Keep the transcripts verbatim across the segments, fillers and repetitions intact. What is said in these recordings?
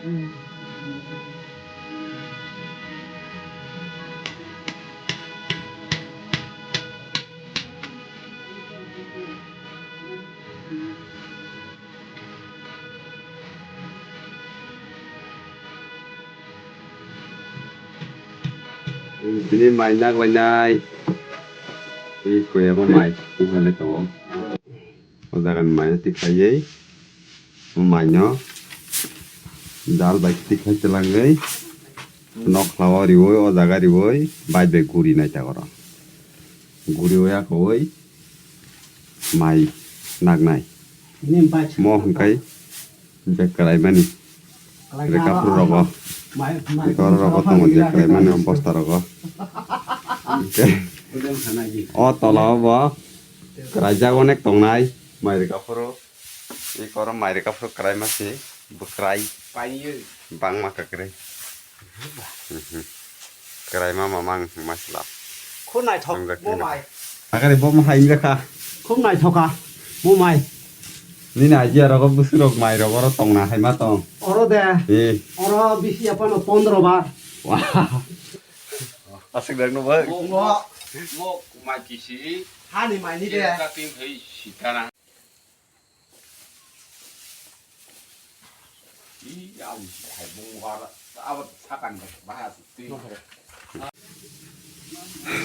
Bini mai nak bai nai. Bini koi abo mai, bini mai tongo. O jaga ni mai no tikhlaiwi, o mai no dal bai tikhlai twlangwi, nokhla o riwi, o jaga riwi, bai bai guri nai ta oro. Guri o yakowi mai naknai. Mo hwnkhai je kwlaimani. Reka phuru rogo. Reka phuru rogo tongo je kwlaimani bosta rogo. O tola o bo kwlaijak onek tongnai mai reka phuru. Eko oro mai reka phuru kwlaima se bwkwrai. Bangma kwkwrwi. Kwrai ma mamang masla. Khub naithok. Wngkha bo khe mai. Hakhe bo ma hai wngkha. Khub naithok kha bo mai. Nini idea rogo bwswk rok mai rok oro tongna hai ma tong. Oro de. Eh. Oro bisi aphano pondro bar. Wah. Aswk rok no bai. Mo, mo, mo mai kisi. Hani mai ni de. Sitana.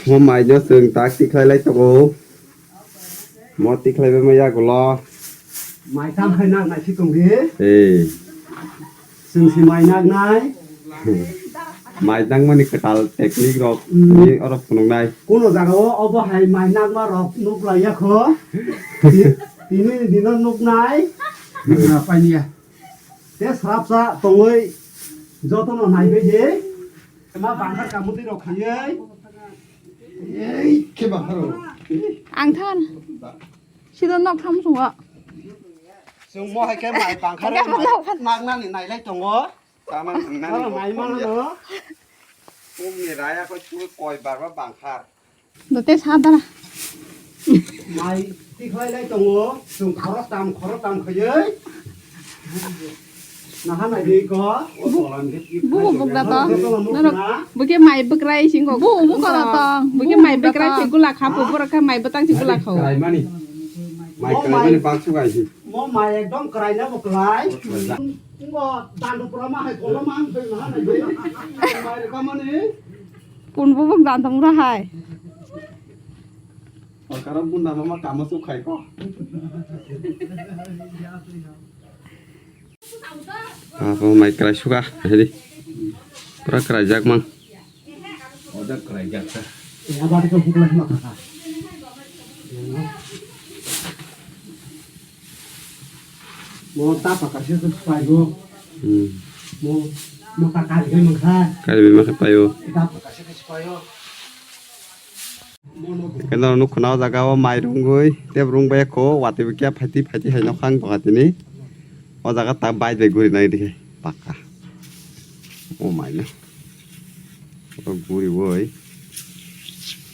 Mo mai no chwng tak tikhlai lai tongo. Mo tikhlai bai maya gulo. Mai tam khai nak nai si tong di. Hey. Chwng si mai nak nai. Mai tangmani kwtal technique rok ni oro phunuknai. Kuno jaga o obo hai mai nakma rok nuk lai ya kho. Tini dino nuk nai. Paniya. Te srapsa tongoi jotono naibai de. Ma bangkar kamutwi rok khaioi. Ei khe bangkar o. Ang than. Sida nok tham sungo. Chwng mo hai khe mai bangkar. Ang than nok than. Naknani nailai tongo. Tama nani. Mai mana no. Umni raya ko chu koi barba bangkar. Dote sa dara. Mai tikhlai lai tongo, chwng khorok tam, khorok tam khaioi. Naha nai dei ko. Bu, bu, bu, bukda to. Joto no nuk na. Buke mai bwkrai singo. Bu, bu, kola to. Buke mai bwkrai se gula kha, bu, borok kha mai bwtang se gula kha. Krai mani. Mai krai mani bak sugai si. Mo mai ekdom krai na bwkrai. Ngo dandu pura ma hai kola ma ang thoi ma hai dei. Mai rwkha mani. Pun bubuk dan tong ra hai. Pakaro bunda mama kamo su khai ko. Abo mai krai suka hai di. Pura krai jak mang. Oda kwlaijak ta. Mo ta paka se se payo. Hmm. Mo, mo ta kari ke mangkha. Kari be mangkha payo. Ta paka se se payo. Keno nuk khuna o jaga o mai rungwi tep rung bai kho watwi bikya phaiti phaiti hai nokhang tongkha tini. O jaga ta bai de guri nai dikhe paka. O mai na. O guriwi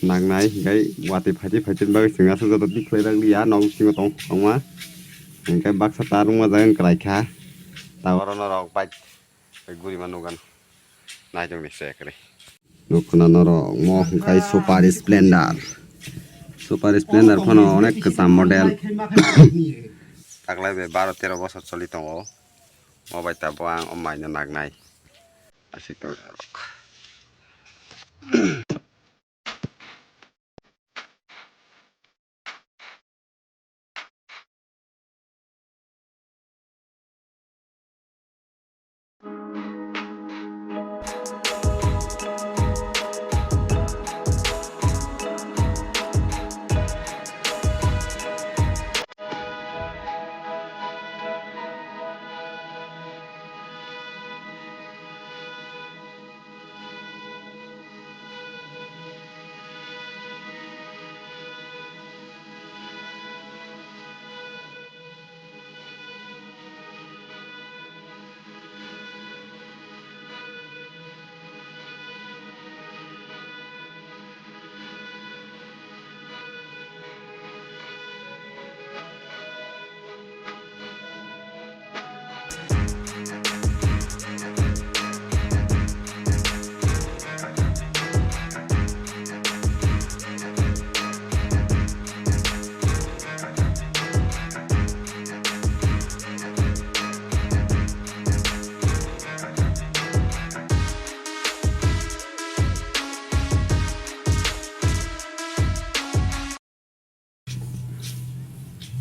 nangnai, hinkhe watwi phaiti phaiti bagwi chwng aswk joto tikhlai rak liya, nok bisingo tong kwbangma. Hinkhe baksa ta rwngma jagani kwlai kha. Taboro norok bike gurima nugan. Naitokni se kwrwi. Nukhuna norok mo hwnkhe Super Splendor. Super Splendor phano onek kwcham model. Taklai bai baro tero bosor choli tongo. Mo bai tabuk ang o mai no naknai. Aswk tongo norok.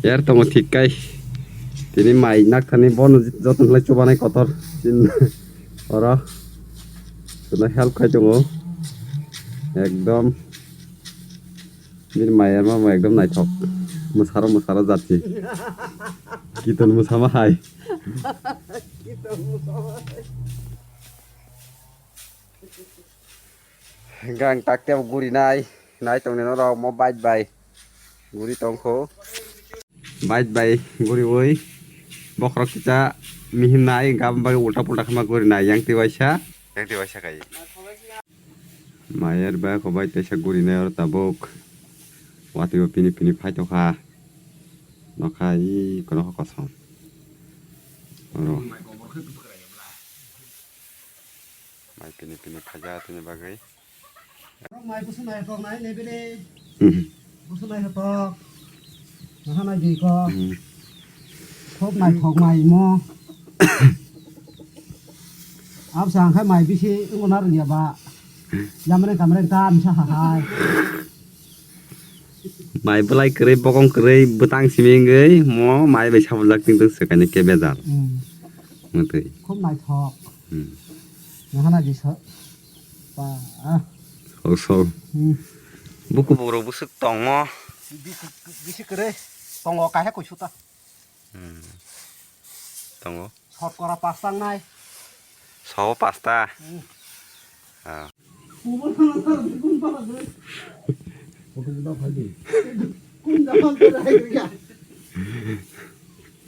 Yer tongo thik kai. Tini mai nak thani bono joton lai chubanai kotor. Tin oro. Tuna help khai tongo. Ekdom. Bini mai yer ma ekdom naithok. Mwsaro mwsaro jati. Kiton mwsama hai. Hingke ang takte guri nai, nai tongni norok mo bike bai guri tongkho. Bike bai guriwi bokhorok kisa mihim nai, gabang bai ulta pulta khama guri nai, yang twi waisa, yang twi waisa kai. Mayer ba kobai teisa guri nai oro tabuk. Watwi bo pini pini phai tongkha. Nokha i kono kosom. Oro. Mai pini pini phaja tini bagwi. Mai busu nai tok nai nebele. Mhm. Busu nai tok. Naha nai di ko. Mhm. Thok nai thok nai mo. Absa angkhai mai bisi ungona rwya ba. Yamre kamre ta misa ha hai. Mai belai kwrwi, bokong kwrwi, bwtang simi wngwi, mo mai bai sabajak ting tong swkani kebejal. Hmm. Mwtwi. Khub naithok. Hmm. Nahana di sa. Pa, ah. Sok, sok. Hmm. Buku borok bwswk tongo. Bisi, bisi kwrwi. Tongo kaisa kuisu ta. Hmm. Tongo. Sotkora pasta wngnai. Sobo pasta. Hmm. Ah.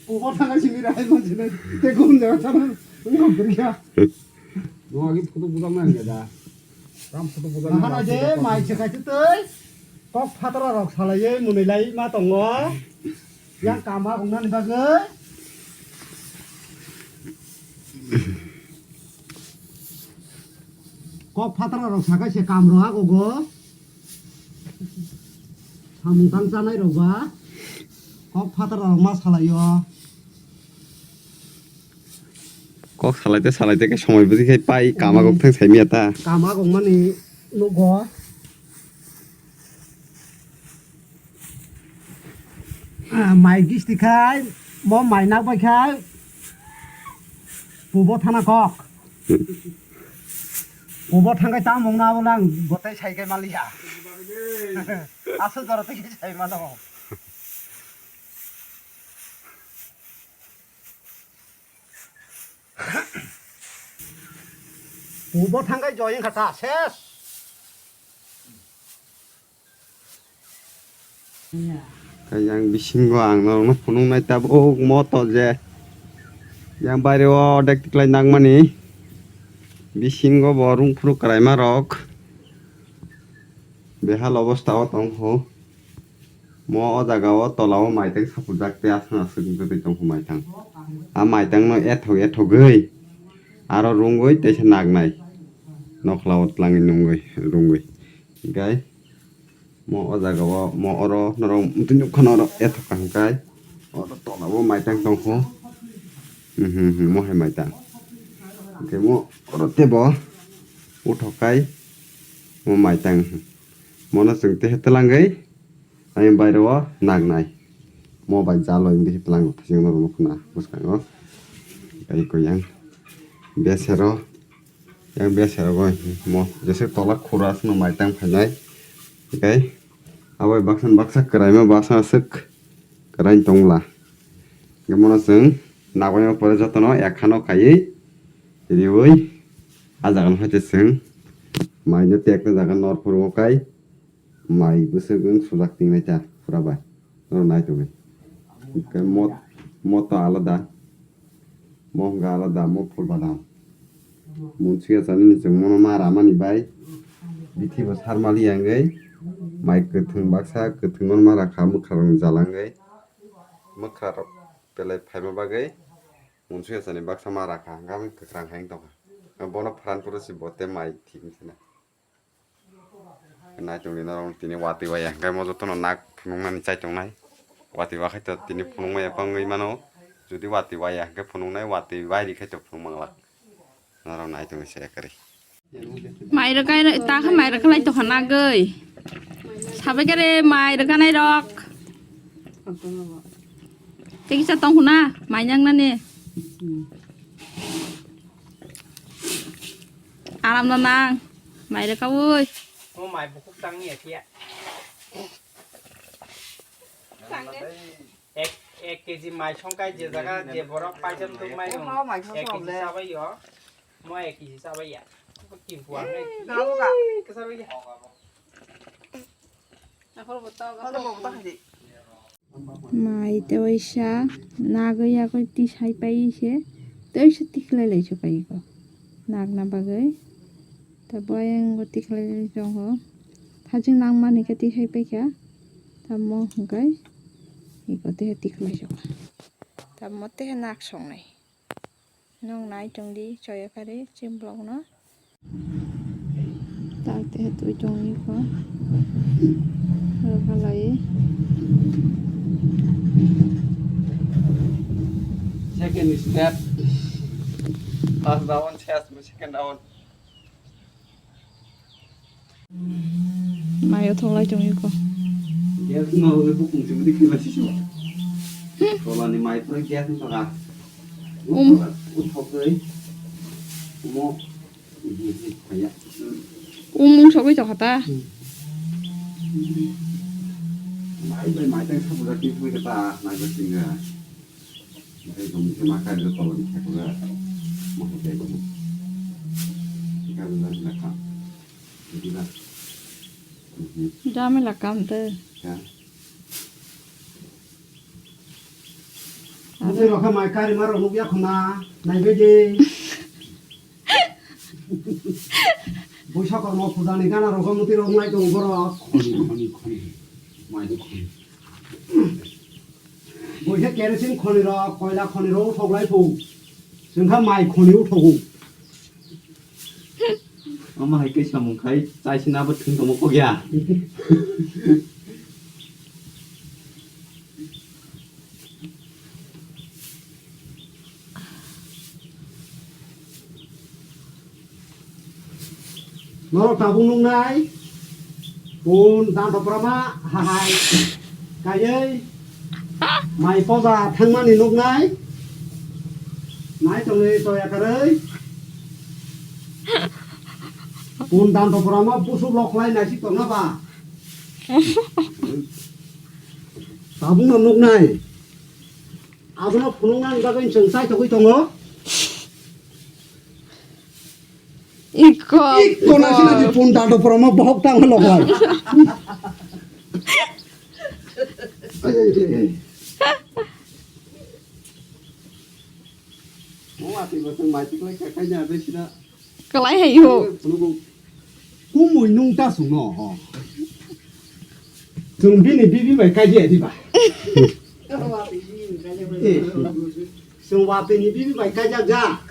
Kubo thangna simi rai manjini. Te gun jaga sana. Nungkha bwrwi ya. Nungkha ki photo bujak nang ya da. Nahana je mai se kaisa tei kok phataro rok salaiwi mwnwi lai ma tongo. Yang kama gongnani bagwi. Kok phataro rok sakai se kam rok agogo. Samung tang chanai rok ba. Kok phataro rok ma salaio. Kok salaite salaite khe somoi bwrwi khai pai kama gok thang saimya ta. Kama gok mani nugo. Ah, mai gisti khai, mo mai nak bai khai. Pubo thana kok. Pubo thang khai tamung na bolang gotai sai khai maliya. Asal jora tei sai mano. Pubo thangkai joy wngkha ta ses. Khe yang bisingo ang norokno phunuknai tabuk moto je yang baireo dek tiklai nangmani bisingo bo rung phuru kwraima rok behal obostao tongkho. Mo o jaga o tola o maitang sapurjak tei aswk aswk wngwi tongkha maitang. A maitang no ethok ethogwi aro rungwi teisa naknai. Nokla o tlangwi nungwi rungwi. Hinkhe mo o jaga o mo oro norok twi nukha norok ethok kaham kai. Oro tola o maitang tongkho. Mhm, mhm, mo hai maitang. Hinkhe mo oro tebo uthok kai mo maitang. Mono chwng tehe twlangwi. Ayang baireo naknai. Mo bai jalo wngwi tlang thajak norok nukna bwskango. Tei ko yang besero, yang besero bo mo jese tola khura aswkno maitang phainai. Tei abo baksa baksa kwraima baksa aswk kwrai tongla. Mono chwng nagwi pore jotono ekhano khaiwi riwi a jaga no haite chwng maino tekna jaga nor phuru kai. Mai bwswk wng sujak tingnai ta pura bai. Norok nai tongwi. Hwnkhe mo, mo to alada. Mo hwnkha alada, mo phul badam. Munsuya chani ni chwng mono ma ramani bai. Bithi bo sarmali ya wngwi. Mai kwthwng baksa kwthwng mono ma rakha mwkha rok jalangwi. Mwkha rok belai phaima bagwi. Munsuya chani baksa ma rakha. Hwnkhe kwkhwrang hai wng tongkha. Bono phan phuru si bo tei mai thik wngkhe na. Nai tongdi norok tini watwi waya hwnkhe mo jotono nak phunuknani chai tongnai. Watwi wakhai to tini phunukmaya bangwi mano. Jodi watwi waya hwnkhe phunuknai, watwi wairi khai to phunuk manglak. Norok nai tongdi se ekari. Mai rwkha, ta khe mai rwkha lai tongkha nagwi. Sabai khe re mai rwkhanai rok. Tei kisa tong khuna, mai nang nani. Aram na nang, mai reka oi. Mo mai bukuk tang ni atia. Ek, ek K G mai songkai je jaga je borok paijam tu mai rong. Ek K G sabai yo. Mo ek K G sabai ya. Ko tin puan ni. Sabai ya. Mai tei waisa nagwi yagwi tisai pai se tei waisa tikhlai lai se pai ko nagna bagwi. Tei bo ayang bo tikhlai lai tongo. Thajwk nangmani khe tisai paikha. Tamo hwnkhe iko tei tikhlai jokha. Tamo tei nak songnai. Nwng nai tongdi choya kari chimblok no. Tak tei twi tongwi kho. Rwkhalai. Second step. First round, second round. Mai o thoklai tongwi kho. Gas no le bukung se bidi kila sisi. Tola ni mai pura gas no toka. Um. Uthok dei. Mo. Kaya. Um, um, sokwi tokha ta. Mai bai mai tang sabu jati pui kata, mai bai singa. Mai dong se ma kai le tola ni khe pura. Mo ko dei dong. Ka le la ka. Diba. Mhm. Jamila kam te. Ya. Mutwi rok khe mai kari ma rok nukya khuna, naibai di. Buisa kormo puja ni gana rok mutwi rok nai tongo borok. Khoni, khoni, khoni. Mai di khoni. Buisa kerosene khoni rok, koila khoni rok uthok lai phu. Chwng kha mai khoni uthogo. Omo hai khe samung khai, chaisina bo thwng tongmo kok ya. Norok tabuk nuknai, pun dan toprama hahai kaiwi mai poja thangmani nuknai, nai tongwi toya karwi, pun dan toprama busuk loklai naisik tongna ba. Tabukno nuknai, abono phunukna bagwi chwng chaithogwi tongo. Iko. Iko na sina di pun dado promo bohok tang lo ba. Mo ati bo tang mai tik lai ka kai na be sina. Kalai hai ho. Phunukgo. Kumui nung ta sung no ho. Chwng bini bibi bai kai je di ba. Eh, chwng watwi ni bibi bai kai jak jak.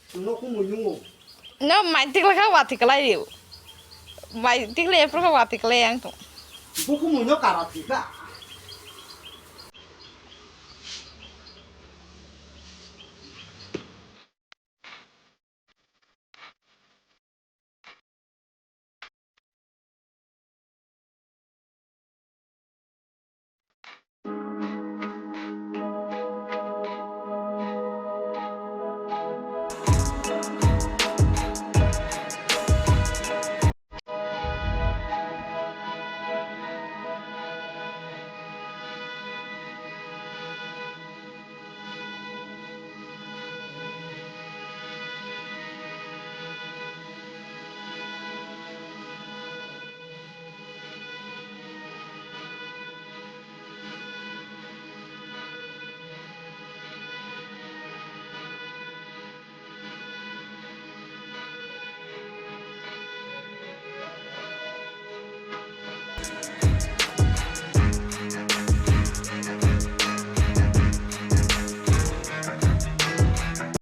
Chwng no kumui nungo. No mai tik lai kha watwi kalai ri. Mai tik lai pro kha watwi kalai ang to. Bo kumui no kara thika.